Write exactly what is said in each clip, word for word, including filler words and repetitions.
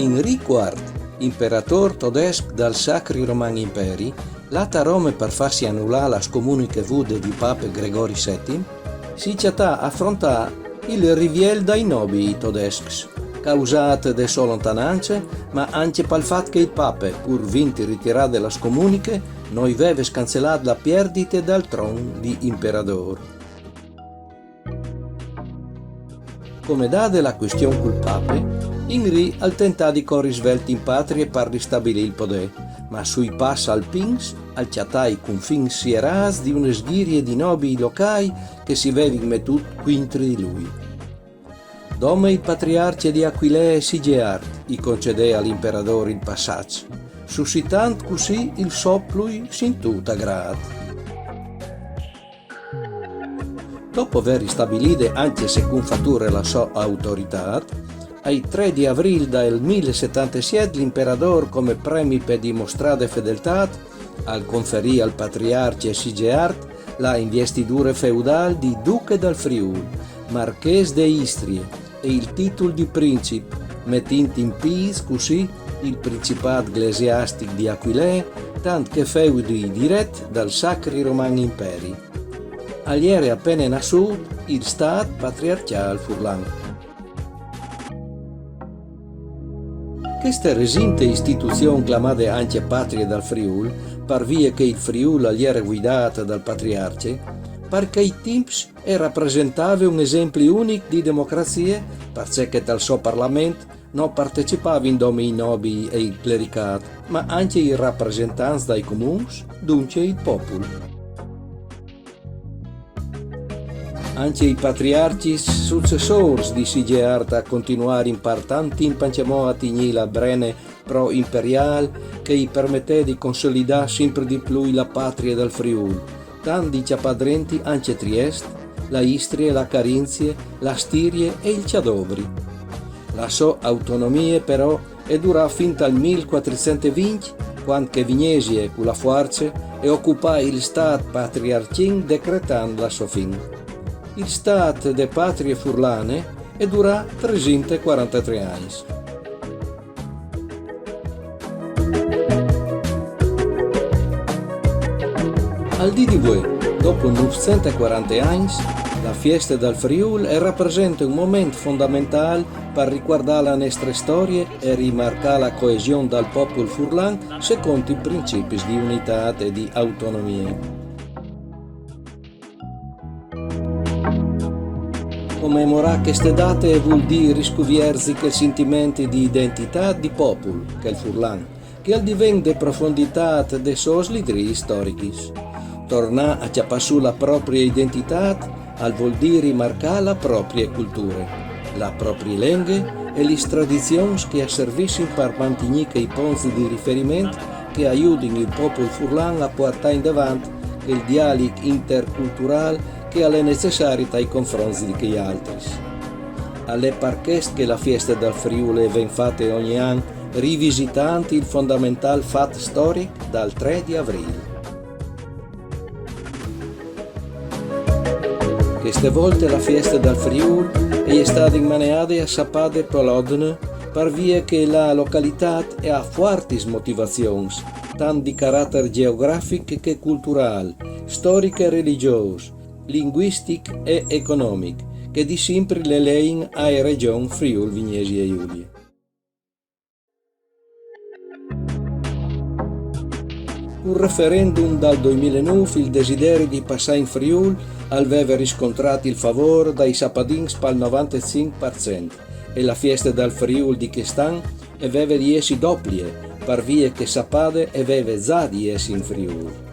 Inri quart, imperadôr todesc dal Sacri Roman Imperi, lât a Rome par fâsi anulâ la scomuniche vude di pape Gregori setim, si cjatà a frontâ il riviel dai nobii todescs, causât de sô lontanance, ma ancje pal fat che il pape, pûr vint ritirade la scomuniche, no i veve scancelât la pierdite dal tron di imperadôr. Come dade la cuistion cul pape, Inri al tentà di cori svelt in patrie par ristabilî il podê, ma sui pas alpins al cjatà i cunfins sierâts di une sghirie di nobii locâi che si vevin metût cuintri di lui. Dome il patriarcje di Aquilee Sigeart i concedè al imperadôr il passaç, sussitant cussì il so plui sintût agrât. Dopo vê ristabilide ancje se cun fature la sô autoritât, ai trê di Avrîl dal mil e setantesiet l'imperadôr, come premi pe dimostrade fedeltât, al conferì al patriarcje Sigeart la investidure feudâl di duche dal Friûl, marchês de Istrie, e il titul di princip, metint in pîts cussì il principât glesiastic di Aquilee, tant che feudi diret dal Sacri Roman Imperi. Al jere a pene nassût il stât patriarcjâl furlan. Cheste resinte istituzion clamade ancje Patrie dal Friûl, par vie che il Friûl al jere vuidât dal patriarcje, par chei timps e rapresentave un esempli unic di democrazie, parcè che tal so parlament no partecipavin dome i nobii e il clericât, ma ancje i rapresentants dai comuns, duncje il popul. Ancje i patriarcjis sucessôrs di Sigeart a continuarin par tant timp ancjemò a tignî la brene pro-imperiâl che i permetè di consolidâ simpri di plui la patrie dal Friûl, tant di cjapâ drenti ancje Triest, la Istrie, la Carinzie, la Stirie e il Cjadovri. La sô autonomie, però, e durà fin tal mil cuatricent e vincj, cuant che Vignesie, cu la fuarce, e ocupà il stât patriarcjin decretant la sô fin. Il stât de patrie furlane e durà tresinte cuarantetrê agns. Al dì di vuê, dopo nûfcent e cuarante agns, la fieste dal Friûl e rapresente un moment fondamentâl par ricuardâ la nestre storie e rimarcâ la coesion dal popul furlan secont i principis di unitât e di autonomie. Comemorâ cheste date e vûl dî riscuvierzi chel sintiment di identitât di popul, chel furlan, che al diven de profonditât des sôs lidriis storichis. Tornâ a cjapâ sù la proprie identitât al vûl dî rimarcâ la proprie culture, la proprie lenghe e lis tradizions che a servissin par mantignî chei ponts di riferiment che a judin il popul furlan a puartâ indevant chel dialic interculturâl che al è necessari tai confronts di chei altris. Al è par chest che la fieste dal Friûl e ven fate ogni an, rivisitant il fondamentâl fat storic dal trê di Avrîl. Cheste volte la fieste dal Friûl e je stade inmaneade a Sapade Polodne, par vie che la localitât e à fuartis motivazions, tant di caratar gjeografic che culturâl, storic e religjôs, linguistic e economic, che di simpri le lein ae regjon Friûl Vignesie Julie. Cul referendum dal doi mil e nûf il desideri di passâ in Friûl al veve riscontrât il favôr dai sapadins pal novantecinc par cent, e la fieste dal Friûl di chest an e veve di jessi doplie, par vie che Sapade e veve za di jessi in Friûl.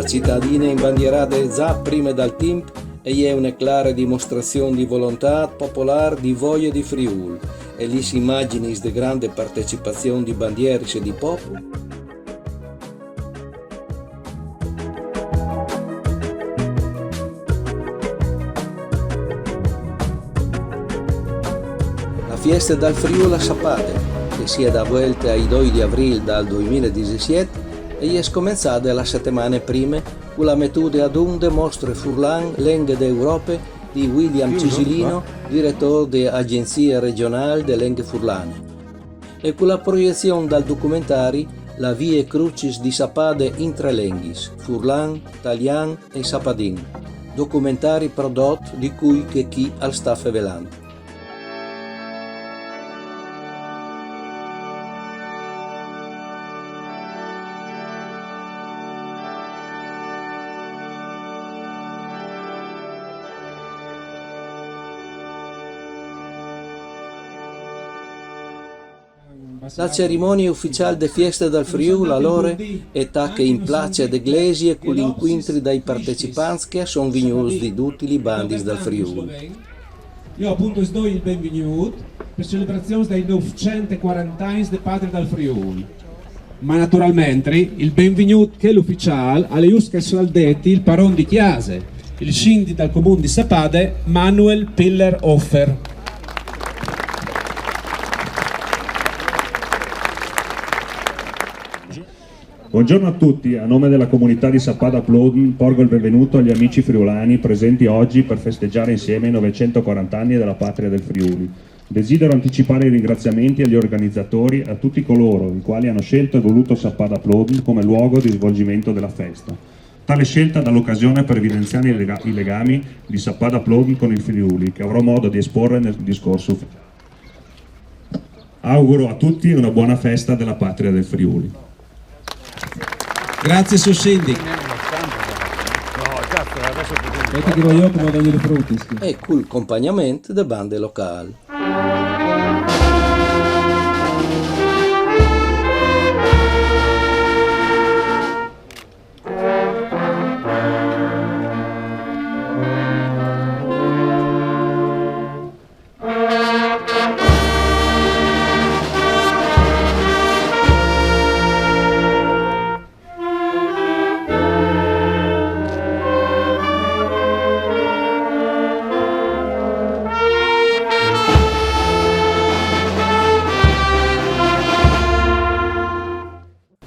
Citadine imbandierade za prime dal timp e je une clare dimostrazion di volontât popolâr di voie di Friûl, e lis imagjinis de grande partecipazion di bandieris e di popul. La fieste dal Friûl a Sapade, che si è da vuelte ai doi di avrîl dal doi mil e disesiet, e je scomençade la setemane prime cu la metude adun de mostre Furlan, lenghe de Europe di William Cisilino, diretôr de Agjenzie Regjonâl de Lenghe Furlane, e cu la proiezion dal documentari La Vie Crucis di Sapade in trê lenghis, furlan, talian e sapadin, documentari prodot di cui che chi al sta fevelant. La cerimonie uficiâl de fieste dal Friûl alore e tache in place de glesie cul incuintri dai partecipants che a son vignûts di dutis lis bandis dal Friûl. Jo apont us doi il benvignût pes celebrazions dai nûfcent e cuarante agns de Patrie dal Friûl. Ma naturalmentri il benvignût chel uficiâl al è just che al deti il paron di cjase, il sindic dal comun di Sapade, Manuel Piller-Hofer. Buongiorno a tutti, a nome della comunità di Sappada Plodn porgo il benvenuto agli amici friulani presenti oggi per festeggiare insieme i novecentoquaranta anni della patria del Friuli. Desidero anticipare i ringraziamenti agli organizzatori e a tutti coloro i quali hanno scelto e voluto Sappada Plodn come luogo di svolgimento della festa. Tale scelta dà l'occasione per evidenziare i lega-, i legami di Sappada Plodn con il Friuli, che avrò modo di esporre nel discorso ufficiale. Auguro a tutti una buona festa della patria del Friuli. Grazie, signor sindic. Aspetta che voglio come venire pronti. E cul compagnament de bande locâl.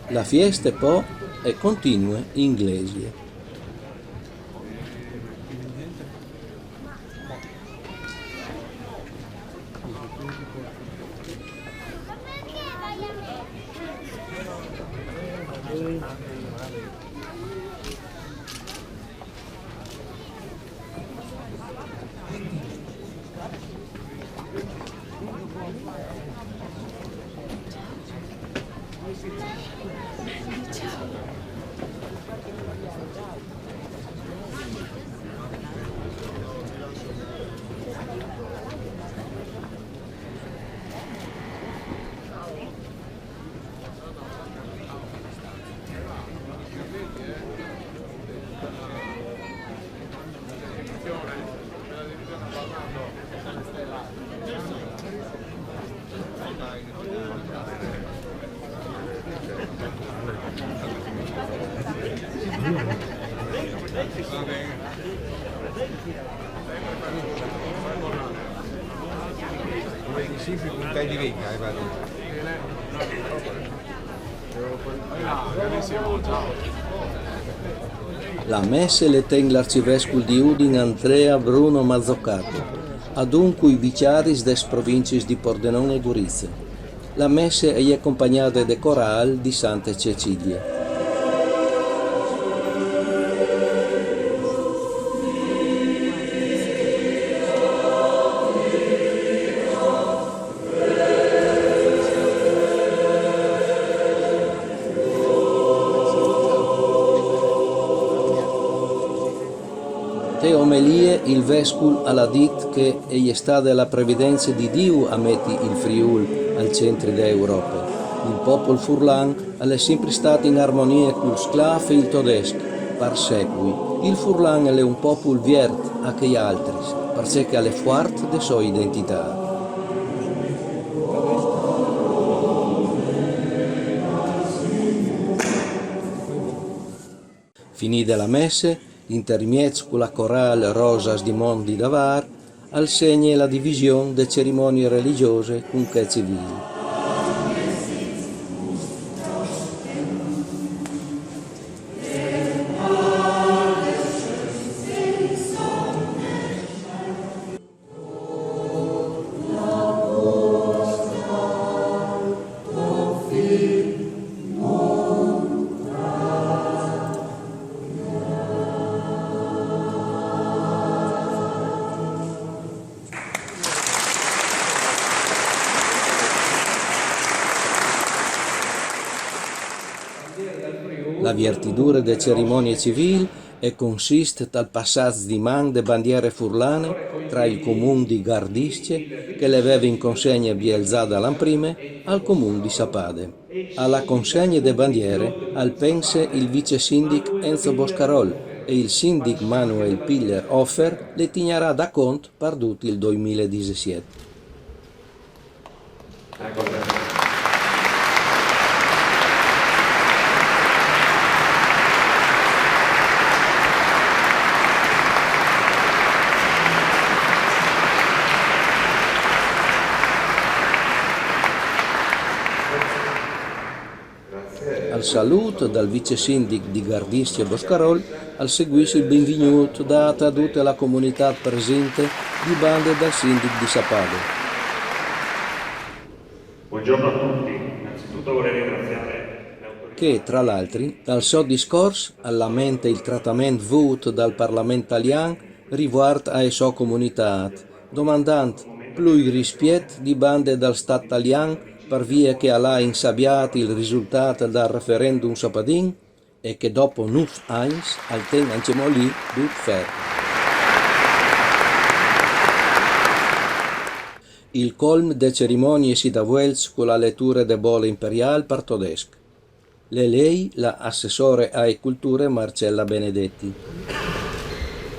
La fieste po e continue in glesie. La messe le ten l'arcivescul di Udin Andrea Bruno Mazzucato, adun cui vicaris des provincis di Pordenon e Gurize. La messe e je compagnade de corâl di Sante Cecilie. Te omelie il vescul al à dit che e je stade la previdence di Diu a meti il Friûl al centri de Europe. Il popul furlan al è simpri stât in armonie cul sclâf e il todesc, Par secui, il furlan al è un popul viert a chei altris, parcè che al è fuart de sô identitât. Finide la messe, intermieç cu la corâl Rosas di Mont di Davâr, al segne la division de cerimonie religiose cun chê civîl. La viertidure de cerimonie civîl e consist tal passaç di man de bandiere furlane tra il comun di Gardisce, che le veve in consegne bielzade l'an prime, al comun di Sapade. A la consegne de bandiere al pense il vicesindic Enzo Boscarol e il sindic Manuel Piller Offer le tignarà da cont par dut il doi mil e disesiet. Al salût dal vicesindic di Gardisce Boscarol al seguìs il benvignût dât a dute la comunitât presinte di bande dal sindic di Sapade. Buongiorno a tutti. Innanzitutto vorrei ringraziare le autorità. Che, tra l'altri, dal so discors al lamenta il tratament vût dal Parlament talian rivuart ae sô comunitât, domandant plui rispiet di bande dal Stât talian par vie che al à insabiât il risultât dal referendum sapadin e che dopo nûf agns al ten ancjemò li dut ferm. Il colm de cerimonie si da vuelç cu la leture de bole imperiâl par todesc. Le lei la assessore ae culture Marcella Benedetti.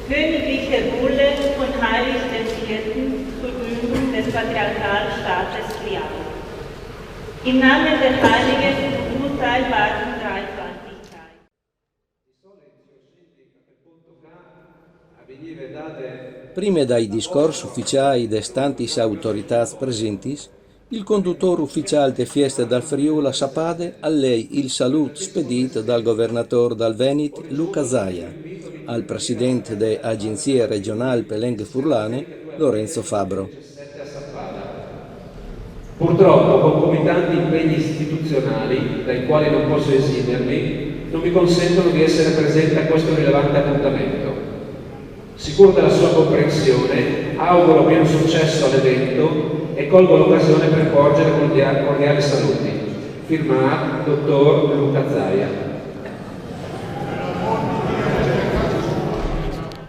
Königliche Bulle vom Heinrich dem Vierten zur Gründung des Patriarchalstaates Friaul. Im Namen der Heiligen und Unteilbaren Dreifaltigkeit. Prime dai discors uficiâi des tantis autoritâts presintis, il condutôr uficiâl de fieste dal Friûl a Sapade al lei il salût spedît dal governatôr dal Venit Luca Zaia, al president de Agjenzie regjonâl pe lenghe furlane Lorenzo Fabbro. Purtroppo, concomitanti impegni istituzionali, dai quali non posso esimermi, non mi consentono di essere presente a questo rilevante appuntamento. Sicuro della sua comprensione, auguro pieno successo all'evento e colgo l'occasione per porgere cordia-, cordiali saluti. Firmato, dottor Luca Zaia.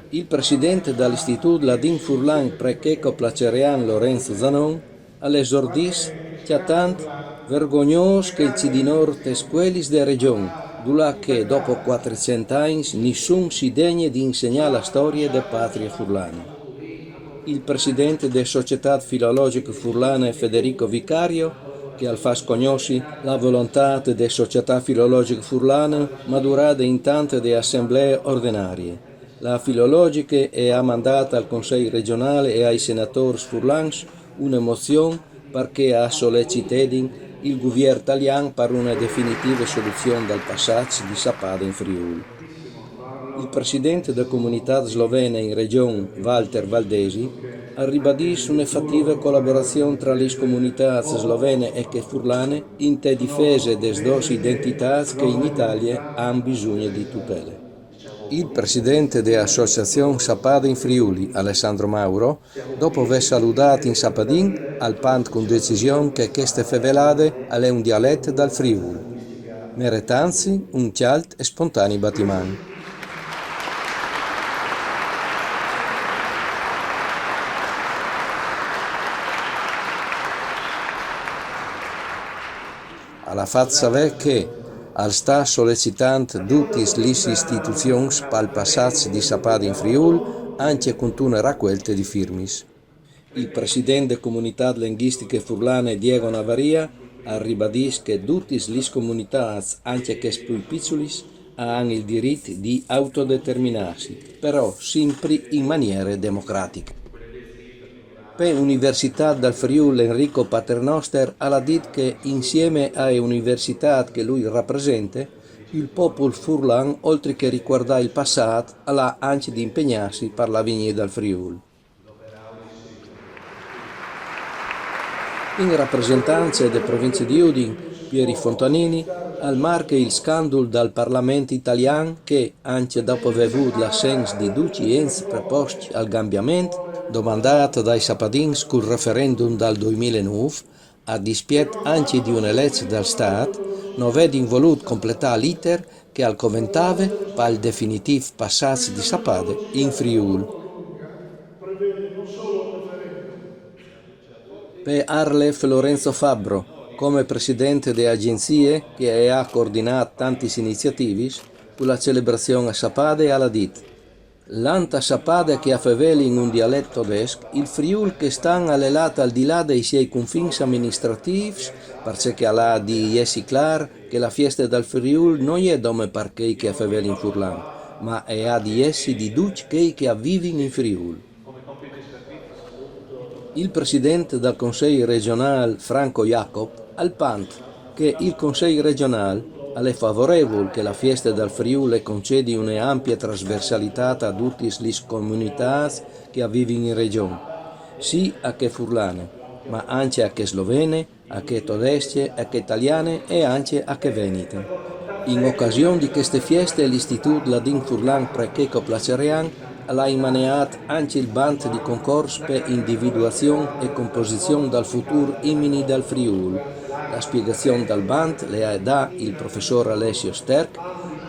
Il president dal Istitût Ladin Furlan pre Checo Placerean Lorenzo Zanon al esordìs cjatant vergognôs che il cidinôr tes scuelis de regjon, dulà che, dopo cuatricent agns, nissun si degne di insegnâ la storie de patrie furlane. Il president de Societât Filologjiche Furlane Federico Vicario, che al fâs cognossi la volontât de Societât Filologjiche Furlane madurade in tante de assemblee ordenarie. La Filologjiche e à mandât al Consei regjonâl e ai senatôrs furlans une mozion par che a solecitedin il guvier talian par une definitive soluzion dal passaç di Sapade in Friûl. Il president de comunitât slovene in regjon, Walter Valdesi, al ribadìs une fative colaborazion tra lis comunitâts slovene e chê furlane inte difese des dôs identitâts che in Italie a àn bisugne di tutele. Il president de Associazion Sapade in Friuli, Alessandro Mauro, dopo vê saludât in sapadin, al pant cun decision che cheste fevelade al è un dialet dal Friûl, meretantsi un cjalt e spontanei batiman. Al à fat savê che, Al sta solecitant dutis lis istituzions pal passaç di Sapade in Friûl, ancje cuntune racuelte di firmis. Il president de Comunitât Lenghjistiche Furlane, Diego Navaria, al ribadìs che dutis lis comunitâts, ancje chês plui piçulis, a àn il dirit di autodeterminâsi, però simpri in maniere democratiche. Pe Universitât dal Friûl Enrico Paternoster al à dit che insiemi ae universitât che lui al rapresente, il popul furlan, oltri che ricuardâ il passât, al à ancje di impegnâsi par l'avignî dal Friûl. In rapresentance de provincie di Udin, Pieri Fontanini al marche il scandul dal Parlament italian che, ancje dopo vê vût l'assens di ducj i ents preposcj al cambiament, domandât dai sapadins cul referendum dal doi mil e nûf, a dispiet ancje di une leç dal Stât, no vedin volût completâ l'iter che al coventave pal definitîf passaç di Sapade in Friûl. Pe Arlef Lorenzo Fabbro, come president de agjenzie che e à coordinât tantis iniziativis, cu la celebrazion a Sapade al à dit: Lant a Sapade che a fevelin un dialet todesc, il Friûl chest an al è lât al di là dai siei confins aministratîfs, parcè che al à di jessi clâr che la fieste dal Friûl no je dome par chei che a fevelin furlan, ma e à di jessi di ducj chei che a vivin in Friûl. Il president dal Consei regjonâl Franco Jacob al pant che il Consei regjonâl al è favorevul che la fieste dal Friûl e concedi une ampie trasversalitât a dutis lis comunitâts che a vivin in regjon, sì a chê furlane, ma ancje a chê slovene, a chê todescje, a chê taliane e ancje a chê venite. In ocasion di cheste fieste l'Istitût Ladin Furlan Pre Checo Placerean al à inmaneât ancje il bant di concors pe individuazion e composizion dal futûr imini dal Friûl. La spiegazion dal bant le à dât il professôr Alessio Sterk,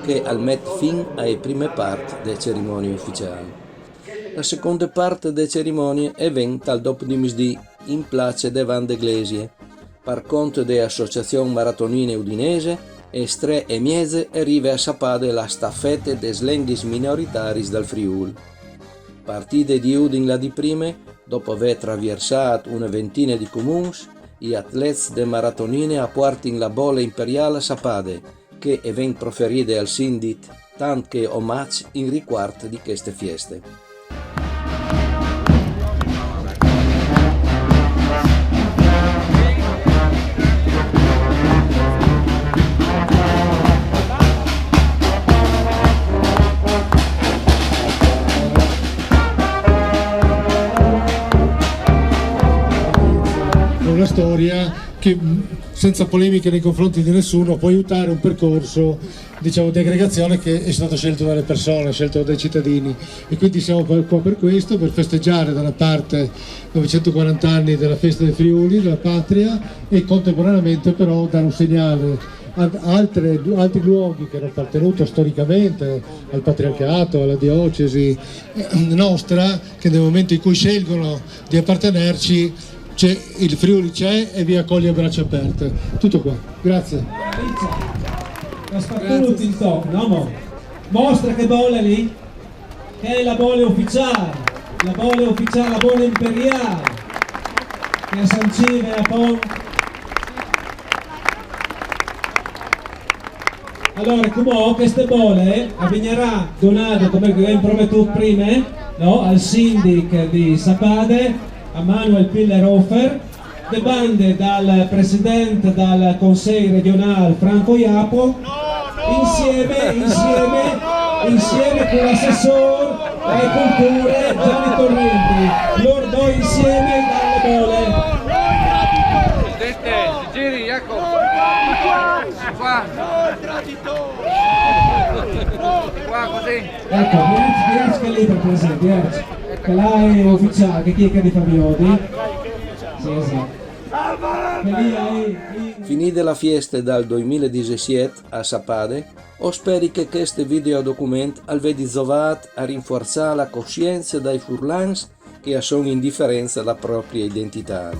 che al met fin ae prime part de cerimonie uficiâl. La seconde part de cerimonie e ven tal dop di misdì in place devant de glesie. Par cont de Associazion Maratonine Udinese, aes trê e mieze e rive a Sapade la stafete des lenghis minoritaris dal Friûl. Partide di Udin la dì prime, dopo vê traviersât une ventine di comuns, i atlets de maratonine a puartin la bole imperiâl a Sapade, che e ven proferide al sindit tant che omaç in ricuart di cheste fieste. Una storia che, senza polemiche nei confronti di nessuno, può aiutare un percorso, diciamo, di aggregazione che è stato scelto dalle persone, scelto dai cittadini, e quindi siamo qua per questo, per festeggiare da una parte novecentoquaranta anni della festa dei Friuli, della patria, e contemporaneamente però dare un segnale a altre, altri luoghi che hanno appartenuto storicamente al patriarcato, alla diocesi nostra, che nel momento in cui scelgono di appartenerci, c'è, il Friuli c'è e vi accoglie a braccia aperte. Tutto qua. Grazie. Respectut il toc, no? Mostra che bole lì, che è la bole ufficiale, la bole ufficiale, la bole imperiale, che sancive appunto Alore, cumò cheste bole e vignarà donade, come che v'avevi prometût prime, no? Al sindic di Sapade, a Manuel Pillerhofer, de bande dal president dal Consei regjonâl Franco Japo, insieme, insieme, insieme cun l'assessôr ae culture Gianni Torrenti. Lôr doi insieme dan la bole. Giri, Jacopo. Qua. Qua, così. Eco, viens, viens che lì, per esempio, viens. Che là è ufficiale, che chi è che li fa viodi? Sì, esatto. Che lì è... Finide la fieste dal doi mil e disesiet a Sapade, o speri che chest videodocument al vedi zovât a rinfuarçâ la coscience dai furlans che a son indiferents de proprie identitât.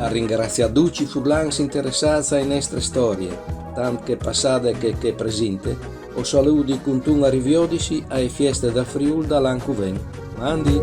A ringraziâ ducj i furlans interessâts ae nestre storie, tant chê passade che chê presinte, o saludi cuntun a riviodisi ae fieste dal Friûl dal an che ven. Mandi!